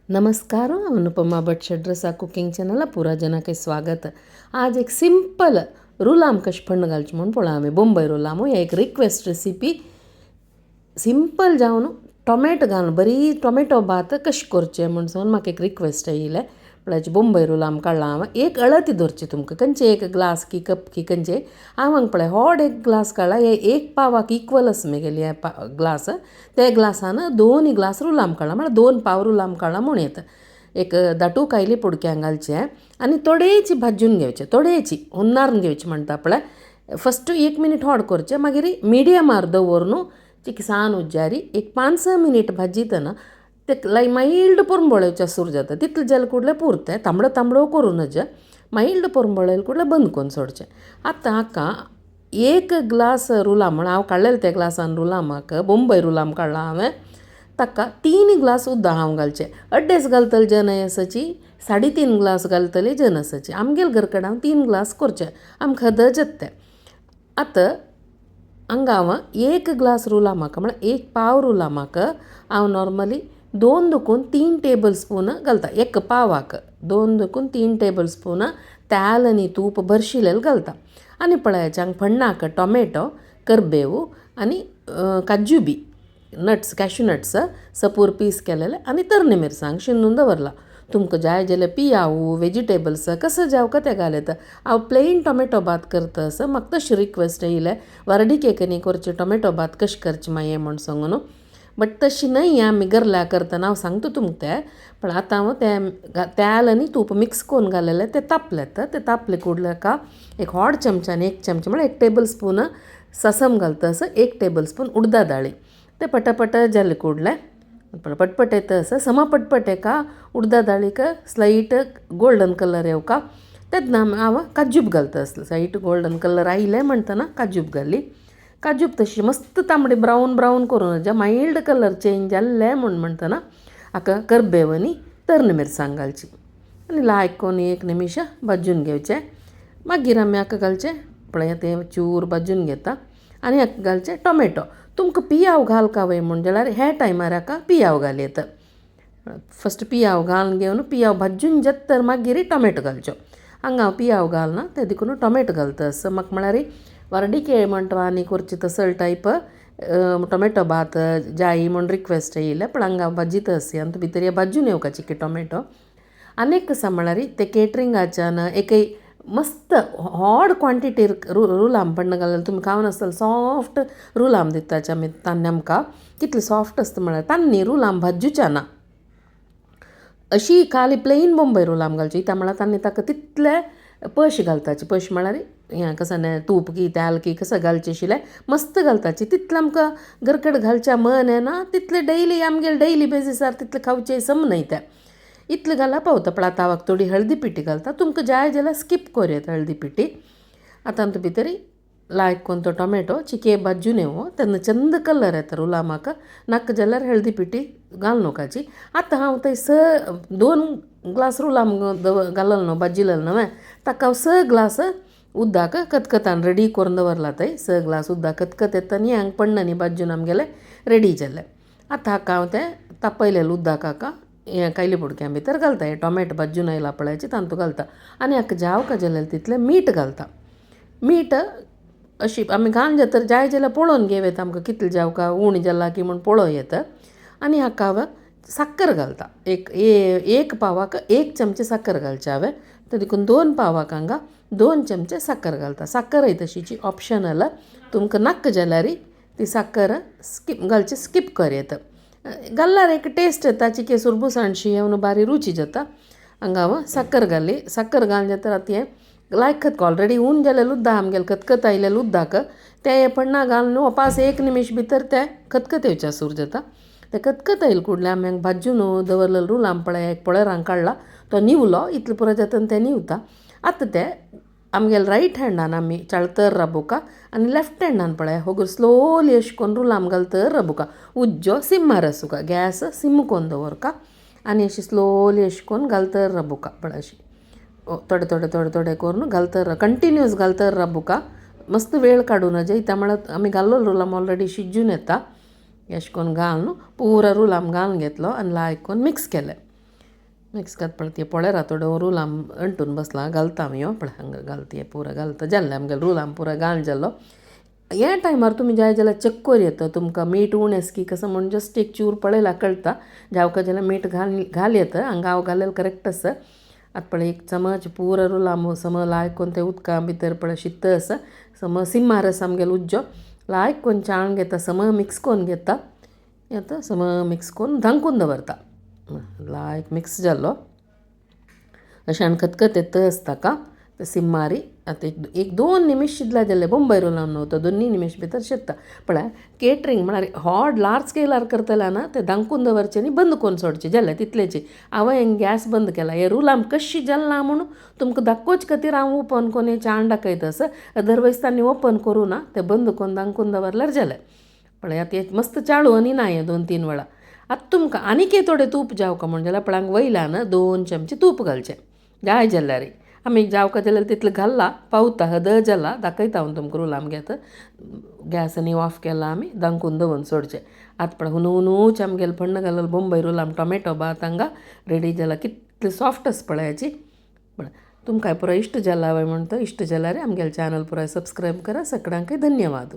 नमस्कार, अनुपमा भट षड्रसा cooking channel पुरा जनाक स्वागत। आज एक सिंपल रुलाम कशें फण्ण घालचें म्हूण पळोवया आमी। बोंबय रुलाम ही एक रिक्वेस्ट रेसिपी। सिंपल जावन टोमॅटो घालून बरी टोमॅटो भात कशें करचें म्हूण सांगून म्हाका एक रिक्वेस्ट येयलें। म्हळ्यार बोंबय रुलाम काडला हांवें। एक अळती धरची तुमकां खंयचे एक ग्लास की कप की खंयचे हांव हांगा पळय होड एक ग्लास काडला, हे एक पावाक इक्वल आसा मेगेली हे ग्लास। ते ग्लासान 2 ग्लास रुलाम काडला, म्हळ्यार 2 पाव रुलाम काडला म्हूण येता। एक दाटू कायली पुडक्यांक घालचें आनी थोडेची भाजून घेवचें, थोडेची हुन्नारून घेवचें म्हणटा पळय। फस्ट 1 मिनीट होड करचें, मागीर मिडियमार दवर न्हू चिक सान उज्जारी एक 5-6 मिनीट भाजितना ते लाय मायल्ड पोरंबळ सुरू जाता तितलें जालें कुडलें पुरतें, तांबडो तांबडो करूं नज, मायल्ड पोरंबळ कुडलें बंद करून सोडचें। आतां हाका 1 ग्लास रुलाम म्हण हांव काडलेलें त्या ग्लासान रुलामाक बोंबय रुलाम काडला हांवें, ताका 3 ग्लास उदक हांव घालचें। अड्डेच घालतले जन आसाची, 3.5 ग्लास घालतले जन आसाची। आमगेले घर कडेन हांव 3 ग्लास करचें, आमकां खदज जाता तें। आतां हांगा हांव 1 ग्लास रुलामाक म्हळ्यार 1 पाव रुलामाक हांव नॉर्मली 2 दुकून 3 टेबल स्पून घालता। एक पावाक 2 दुकून 3 टेबल स्पून तेल आनी तूप भरशिलेलें घालता। आनी पळयाचे हांगा फण्णाक टोमॅटो, करबेव आनी काजू बी nuts, cashew nuts Shapoor piece केलेले आनी तरणे मिरसांग शिंदून दवरला। तुमकां जाय जाल्यार पियावू वेजिटेबल्स कसो जावका तें घाल येता। हांव प्लेन टोमॅटो भात करता आसा, म्हाका तशी रिक्वेस्ट येयले वारडी केकनी करचें टोमॅटो भात कशें करचें मागीर म्हूण सांगून न्हू, बट तशी न्हय आमी गरल्या करतना हांव सांगता तुमकां तें। पण आतां हांव तें तेल आनी तूप मिक्स करून घालेलें तें तापलें, तें तापलें कुडलें का एक होड चमच्यान 1 चमचा म्हळ्यार 1 टेबल स्पून ससम घालता आसा, 1 टेबल स्पून उडदा दाळी तें पटापट जालें कुडलें पटपट येता आसा समा पटपट एका उडदा दाळीक स्लायट गोल्डन कलर येवका तेन्ना हांव काजूब घालता आसलें। स्लायट गोल्डन कलर आयलें म्हणटना काजूब घाली, काजूब तशी मस्त तांबडी ब्रावन ब्रावन करून जे मायल्ड कलर चेंज जाल्ले म्हूण म्हणटना हाका करबेव आनी तरणे मिरसांग घालची आनी लायक करून 1 निमिश भाजून घेवचें। मागीर आमी हाका घालचें पळय तें चूर भाजून घेता आनी हाका घालचें टोमॅटो। तुमकां पियाव घालका वय म्हूण जाल्यार ह्या टायमार हाका पियाव घाल येता। फस्ट पियाव घालून घेवन पियाव भाजून जाता तर मागीर टोमॅटो घालच्यो। हांगा हांव पियाव घालना तें देखून टोमॅटो घालता आसा। म्हाका म्हळ्यार वारडी केळ म्हणटा आनी करची तसल टायप टोमॅटो भात जाय म्हूण रिक्वेस्ट येयलें, पण हांगा हांव भाजीत आसा आनी भितर भाजून येवका चिके टोमॅटो। आनी एक आसा म्हळ्यार ते केटरिंगाच्यान एकय मस्त होड क्वांटिटीर रुलाम पण्ण घालून तुमी खावन आसतले, सॉफ्ट रुलाम दिताचे आमी तान्ने आमकां कितले सॉफ्ट आसता म्हळ्यार तान्नी रुलाम भाजूच्या ना, अशी खाली प्लेन बोंबय रुलाम घालची। त्या म्हळ्यार तान्नी ताका तितले पयशे घालताचे, पयशे म्हळ्यार हें कसं न्ही तूप की तेल की कसं घालचें आशिल्लें मस्त घालताची। तितलें आमकां घरकड घालच्या मन येना तितलें डेली आमगेले डेली बेजिसार तितलें खावचें सम न्हय तें इतलें घालप पावता। पण आतां हांव थोडी हळदी पिठी घालता, तुमकां जाय जाल्यार स्कीप करूं येता हळदी पिठी। आतां आमकां भितर लायक कोन्न तो टोमॅटो चिके भाजून येवो तेन्ना चंद कलर येता रुलामाक, नाका जाल्यार हळदी पिठी घाल न्हू। आतां हांव थंय 2 ग्लास रुलाम घाललो न्हू भाजिल्लो न्हू ताका हांव 6 ग्लास उदक कतकतान रेडी करून दवरला। थंय 6 ग्लास उदक कतकत येता न्ही हांगा पण्ण न्ही भाजून आमगेलें रेडी जालें। आतां हाका हांव तें तापयलेलें उदक हाका हें कायली पुडक्यां भितर घालता, हें टोमॅटो भाजून आयला पळयाचे तातूंत घालता आनी हाका जावका जाल्यार तितलें मीठ घालता। मीठ अशी आमी घालून जाता जाय जाल्यार पळोवन घेवं येता आमकां कितलें जावका उणें जालां की म्हूण पळोवं येता। आनी हाका हांव साकर घालता, एक पावाक 1 चमचे साकर घालचें हांवें, तर देखून 2 पावाक हांगा 2 चमचे साकर घालता। साकरय तशीची ऑप्शनल, तुमकां नाका जाल्यार ती साकर स्कीप घालची, स्कीप कर येता। घाल्यार एक टेस्ट येता चिके सुरबूसाणशी येवन बारी रुची जाता। हांगा हांव साकर घाली, साकर घालून जाता आतां हें लायक खतक ऑलरेडी ऊन जालेलें उदक आमगेलें खतखत आयलेलें उदक तें पण्णा घालून पास 1 निमिश भितर तें खतखत येवचें सुरू जाता। तें खतखत आयलें कुडलें आमी हांगा भाजून दवरलेलें रुलाम पळय एक पळेरान काडला तो निवलो, इतलें पुरो जाता तें निवता। आतां तें आमगेले रायट हँडान आमी चाळतर राबोवका आनी लेफ्ट हँडान पळय होगूर स्लोली अशें करून रुलाम घालतर राबोवका। उज्जो सिम्मार आसूका, गॅस सिम करून दवरका आनी अशें स्लोली अशें करून घालतर राबोवका पळय अशें थोडे थोडे थोडे थोडे करून घालतर कंटिन्यूस घालतर राबोवका, मस्त वेळ काडूं नजे। इत्या म्हळ्यार आमी घाल्लो रुलाम ऑलरेडी शिजून येता। अशें करून घालून पुरो रुलाम घालून घेतलो आनी लायक करून मिक्स केलें। मिक्स करता पळय ते पळेरा थोडो रुलाम अंटून बसला घालता आमी हो पळय हांगा घालता हे पुरो घालता जाल्लें आमगेलें रुलाम पुरो घालून जालो. हे टायमार तुमी जाय जाल्यार चॅक कोर येता तुमकां मीठ उणें आसा की कसो म्हूण जस्ट एक चूर पळयल्यार कळटा. जावका जाल्यार मीठ घाल घाल येता. हांगा हांव घालेलें करेक्ट आसा. आतां पळय एक चमच पुरो रुलाम सम लायक कोन्न तें उदका भितर पळय शित्त आसा सम सिमार आसा आमगेलो उज्जो लायक कोन्न चाळून घेता सम मिक्स कोन्न घेता. आतां सम मिक्स कोन्न धांकून दवरता. लायक मिक्स जालो. अशें आनी खतखतें येत आसता ताका ते सिमारी आतां एक एक दोन निमीश शिजल्यार जालें बोंबय रोलाम न्हू तो दोन्नी निमीश भितर शिजता. पळय केटरींग म्हळ्यार व्होड लार्ज स्केलार करतले न्हू तें धांकून दवरचें न्ही बंद कोन्न सोडचें जालें तितलेंची. हांवें हिंग गॅस बंद केला हें रुलाम कश्शें जालां म्हूण तुमकां दाखोवचे खातीर हांव ओपन कोन्न हें चाळून दाखयता आसा. अदरवायज तांणी ओपन करूं ना तें बंद कोन्न धांकून दवरल्यार जालें. पळय आतां हें मस्त चाळूं आनी ना हें दोन तीन वेळा. आतां तुमकां आनीकय थोडें तूप जावका म्हूण जाल्यार पळय हांगा वयल्यान दोन चमचे तूप घालचें जाय जाल्यार. आमी जावका जाल्यार तितलें घाल्लां पावता हद जाला दाखयता हांव तुमकां रुलाम घेत. गॅस आनी ऑफ केला आमी धांकून दवर सोडचें. आतां पळय हुनू हुनूचें आमगेलें फण्ण घालल बोंबय रुलाम टॉमेटो भात हांगा रेडी जाला कितलें सॉफ्ट आसा पळयाची. पळय तुमकां पुरो इश्ट जाला व्हय म्हण तो इश्ट जाल्यार आमगेलें चॅनल पुराय सबस्क्रायब करा. सगळ्यांकय धन्यवाद.